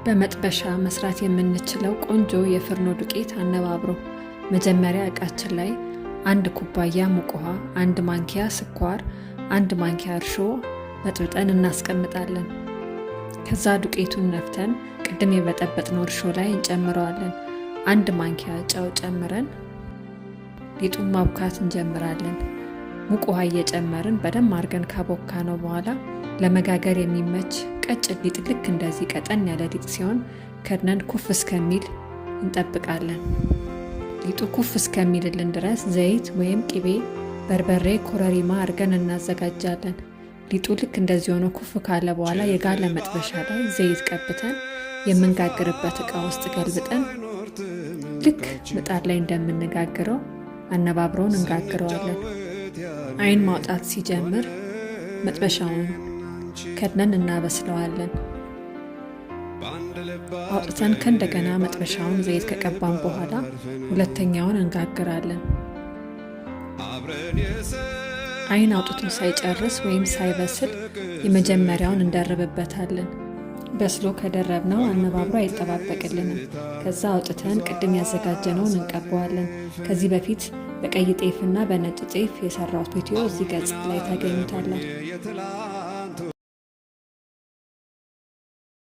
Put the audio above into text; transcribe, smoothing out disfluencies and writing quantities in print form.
በመጥበሻ መስራት የምንችለው ቆንጆ የፍርኖ ዱቄት አነባብሮ። መጀመሪያ እቃችን ላይ 1 ኩባያ ሙቅ ውሃ፣ 1 ማንኪያ ስኳር፣ 1 ማንኪያ እርሾ በጥብጠን እናስቀምጣለን። ከዛ ዱቄቱን ነፍተን ቅድም የበጠበጥነው እርሾ ላይ እንጨምረዋለን። 1 ማንኪያ ጨው ጨምረን ሊጡን ማቡካት እንጀምራለን። ሙቅ ውሃ እየጨመርን በደንብ አድርገን ካቦካነው በኋላ ለመጋገር የሚመች ቀጭን ሊጥ፣ ልክ እንደዚህ ቀጠን ያለ ሊጥ ሲሆን ከድነን ኩፍ እስከሚል እንጠብቃለን። ሊጡ ኩፍ እስከሚልልን ድረስ ዘይት ወይም ቅቤ፣ በርበሬ፣ ኮረሪማ አድርገን እናዘጋጃለን። ሊጡ ልክ እንደዚህ ሆኖ ኩፍ ካለ በኋላ የጋለ መጥበሻ ላይ ዘይት ቀብተን የምንጋግርበት እቃ ውስጥ ገልብጠን ልክ ምጣድ ላይ እንደምንጋግረው አነባብረውን እንጋግረዋለን። አይን ማውጣት ሲጀምር መጥበሻውን ከድነን እናበስለዋለን። አውጥተን ከእንደገና መጥበሻውን ዘይት ከቀባን በኋላ ሁለተኛውን እንጋግራለን። አይን አውጥቶ ሳይጨርስ ወይም ሳይበስል የመጀመሪያውን እንደርብበታለን። በስሎ ከደረብነው አነባብሮ አይጠባበቅልንም። ከዛ አውጥተን ቅድም ያዘጋጀነውን እንቀባዋለን። ከዚህ በፊት በቀይ ጤፍና በነጭ ጤፍ የሰራሁት ቪዲዮ እዚህ ገጽ ላይ ታገኙታላችሁ።